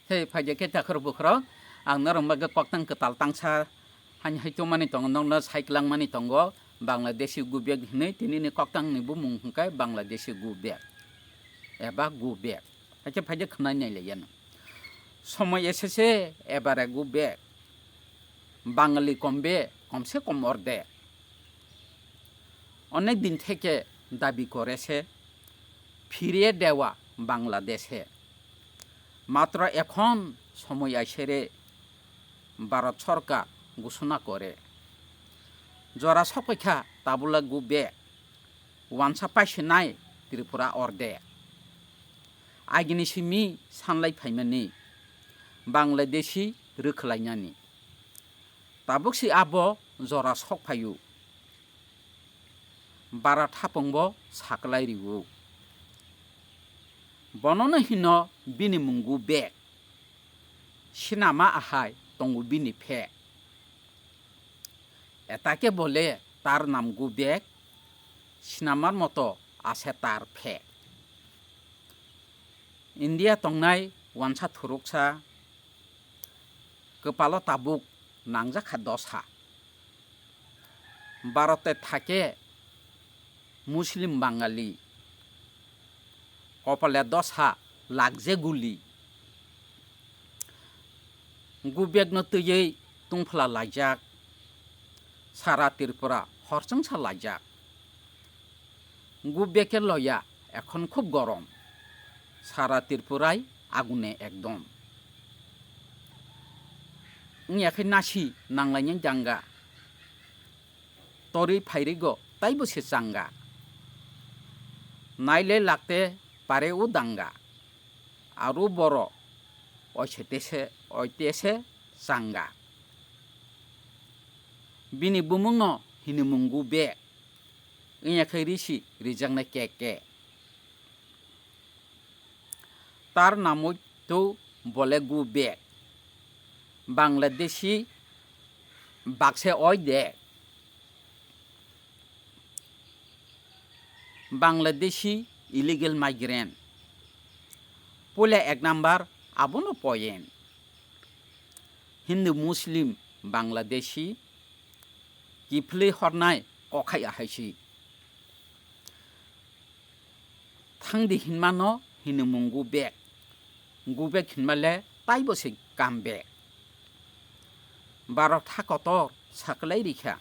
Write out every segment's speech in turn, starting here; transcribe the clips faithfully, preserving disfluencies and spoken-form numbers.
Tei phaikhe takhor bukhorok, ang norok bagwi koktang kwtal tangsa hani hai tongmani tongo, nokno sai kwlangmani tongo, Bangladeshi go back hinwi, tinini koktangni bumung hwnkhe Bangladeshi go back eba go back. Hakhe phaikhe khwnai nailaiyano. সময় এসেছে, এবারে go back. বাঙালি কমবে, কমসে কম অর্ধেক। অনেক দিন থেকে দাবি করেছে ফিরিয়ে দেওয়া বাংলাদেশে। মাত্র এখন সময় আইছে রে, ভারত সরকার ঘোষণা করে। Jora sokpaikha tabula go back. Wansa paisinai Tripura orde. Agini simi sanlai phaimani Bangladeshi rwkhwlainani. Tabuk si abo jora sok phaio. Bara thapungbo saklai rio. Bonono hino bini mung go back. Sinama ahai tongo bini phe. এটাকে বলে তার নাম go back, sinamar moto আছে তার fake. India tongnai wansa thuruksa, kwpalo tabuk nangjakha dosa. ভারতে থাকে মুসলিম বাঙালি, কপালে দশা লাগছে গুলি। Go back no twiwi tungphla laijak, sara Tripura horchongsa laijak. Go back e loya, এখন খুব গরম, সারা ত্রিপুরায় আগুনে একদম। Wngya khe nasi nanglainai danga, torwi phairwgo taibo se changa. Naile lakte pare o danga, aro boro oise tese, oi tese changa. Bini bumungno hinwi mung go back, wngya khe risi rijaknai kek kek. তার নামই তো বলে go back. Bangladeshi বাক্সে ওই দে। Bangladeshi illegal migrant. Puila ek number abono point. Hindu Muslim Bangladeshi kiphilwi hornai kokhai ahaisi. Thangdi hinmano hinwi mung go back. Go back hinmale taibo se come back. Bharat ha kotor saklai rikha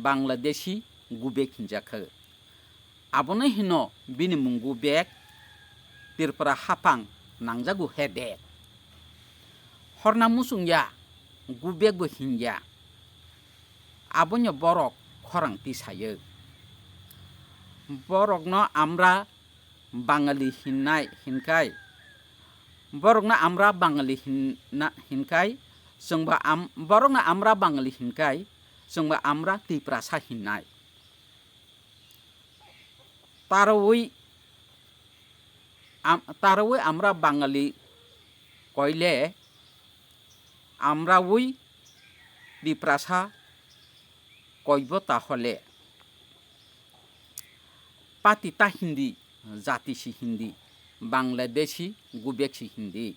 Bangladeshi go back hinjakha. Abono hino bini mung go back, Tripura hapang nangjago headache. Horna muchungya, go back bo hinya. Abono borok khorang tisayo. Borokno amra Bangali hinnai hinkai, borokno amra Bangali hinna hinkai, chwngba am-, borokno amra Bangali hinkai, chwngba amra Tiprasa hinnai. Tarwi am-, tarwi amra Bangali koile, amrawi Tiprasa koibo tahole. Pati ta hindi, jati si hindi, Bangladeshi go back si hindi.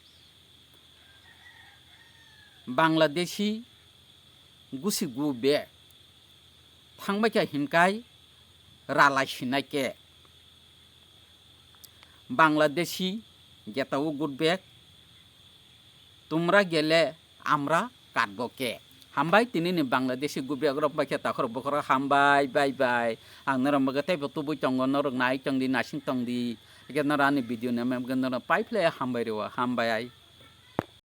Bangladeshi gusi go back. Thangbai kha hinkai ralai sinai ke. Bangladeshi getao go back. Tumra gele amra katbo ke. Hambai tinini Bangladeshi go back rok bai khe takhor bokhorok hambai, bye bye. Ang norok mogo teibo tubui tongo, norok nai tongdi, nasing tongdi. Eke norok ani video ni mem norok pai phle hambai rwo, hambai ai.